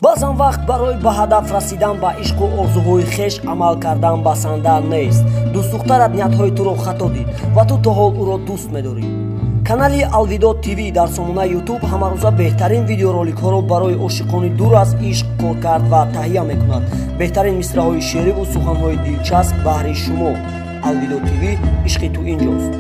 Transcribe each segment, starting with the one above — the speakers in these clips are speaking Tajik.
Баъзан вақт барои ба ҳадаф расидан ба ишқу орзуҳои хеш амал кардан басанда нест. Дӯстдухтарат ниятҳои туро хато дид ва ту то ҳол ӯро дӯст медорӣ. Канали Алвидо ТВ дар сомонаи Ютуб ҳамарӯза беҳтарин видеороликҳоро барои ошиқони дур аз ишқ кор кард ва таҳия мекунад. Беҳтарин мисраҳои шеъриву суханҳои дилчасп баҳри шумо. Алвидо ТВ, ишқи ту инҷост.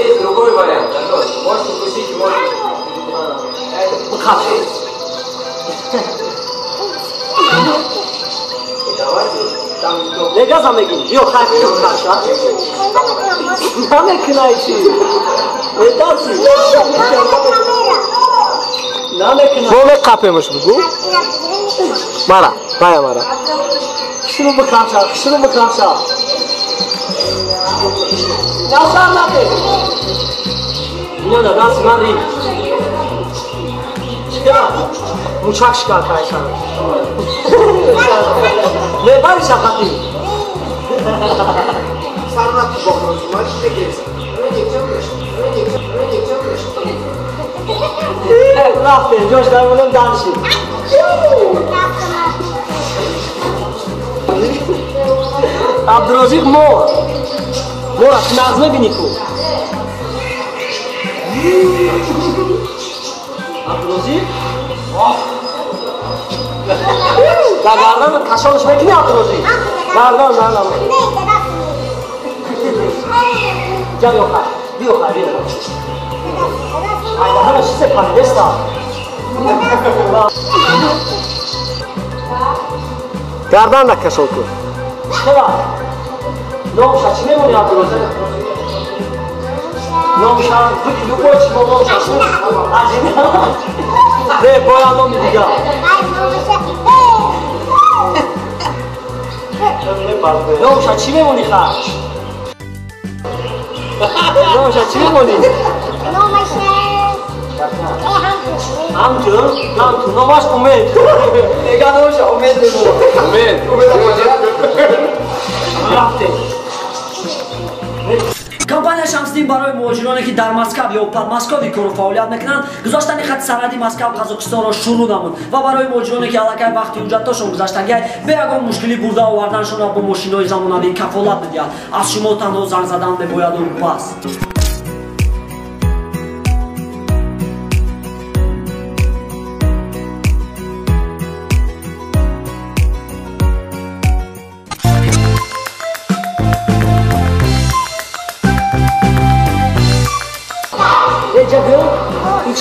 Есть другой вариант. Можете укусить, можете. Мучак шикар кайсан. Мебари шақати. Рафтем, ҷош дар монем дарши. Абдурозиқ мор. Мора нағз мебинӣ ку. Абдурозиқ? Да гардан кашолш мекунӣ Абдурозиқ? Гардан гардан. Ҷа биёхай, биёхай, биёхай. Ай даҳана чизе паридеста. Гардан накашол кун. Чера? Номша чӣ мемонӣ Абдурозиқ? Номша, любой чӣ номша шуд. Аҷиб. Не, бояд номи дигар. Номша чӣ мемонӣ ха? Номша чӣ мемонӣ? Ҳамту? Ҳамту. Номаш Умед. Нега номша Умед мемонад. Умед. Рафтем. Компания Шамсиддин барои муҳоҷироне ки дар Москав ё Подмосковье кору фаъолият мекунанд, гузоштани хати сарҳади Москав Қазоқистонро шурӯъ намуд ва барои муҳоҷироне ки аллакай вақти ҳуҷҷатҳошон гузаштагиай, бе ягон мушкилӣ бурда оварданшонро бо мошинҳои замонавӣ кафолат медиҳад. Аз шумо танҳо занг задан мебояду бас.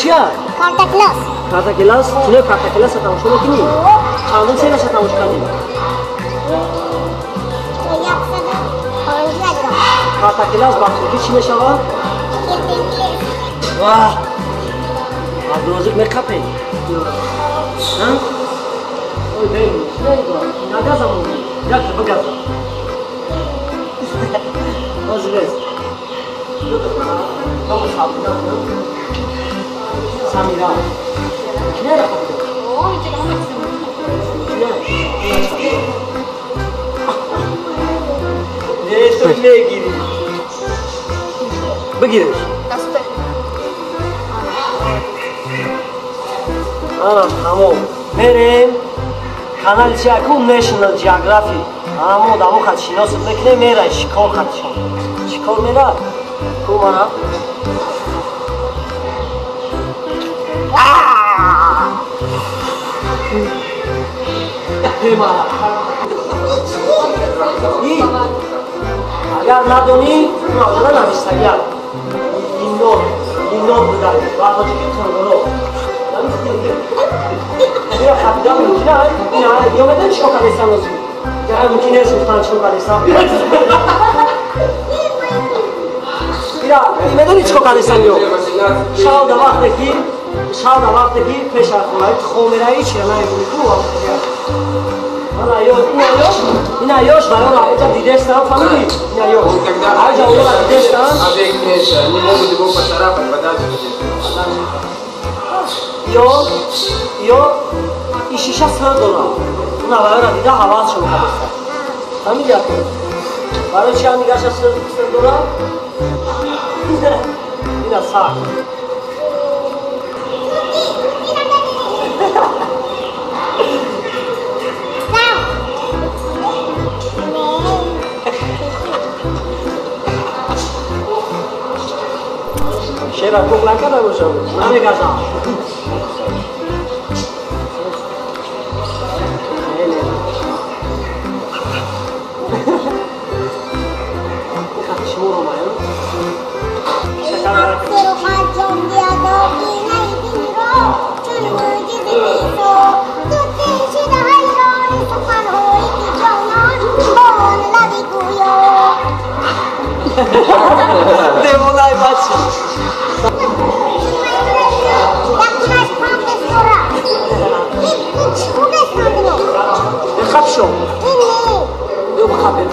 Чия? Карта класс. Карта класс? Кино карта класс тамошо мекунӣ? Чандум серияша тамошо кардӣ? 115. Карта класс ба туркӣ чӣ мешавад? Ваҳ! Абдурозиқ мекапе? Ҳа? Ой, бей, нагазам, як бигазам. Ҳозир бес. Самира. Кине рақаб? Не, ту мегирӣ. Бигириш. Ана, тамом. Мерем. Канали чи аку National Geographic. Ҳама одамо хат шиносат мекунем, мерай шикор хатшон. Шикор мера? Ку мана? Агар надонӣ, мавзӯда навиштагиам. Линор буда, ба тоҷики қурғуно. Ира хабида мумкин аст? Ё медонӣ чӣ кор кардестам озу? Яра мумкин нест гуфтан чӣ кор кардестам. Ира, медонӣ чӣ кор кардестам ё? Шав да вақте ки Шав дар вақте ки пеш аз хонаи ту хоб меравӣ, чира намебинӣ ку. Ана ёш, ина ёш, ина ёш ва ёра эҷа дидестан, фаҳмидӣ? Ина ёш. Аҷа ёра дидестан. Объект меньше, они могут его поцарапать, подальше. Ё, ё, и шиша сыр дорад. Уна ва ёра дида ҳавас шуд кардеста. Фаҳмидӣ аку? Барои чи ҳам гаша сыр дорад? Ина сар. Шера кук накарда бошам, намегазам. Девонаи бача. Хапшо. Ё бахапем.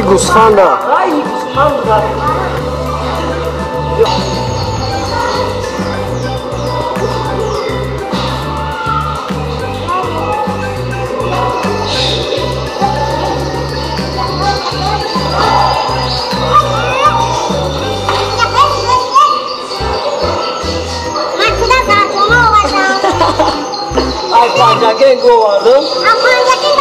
Гусфанда. Ay, panjaken go vardım. Panjaken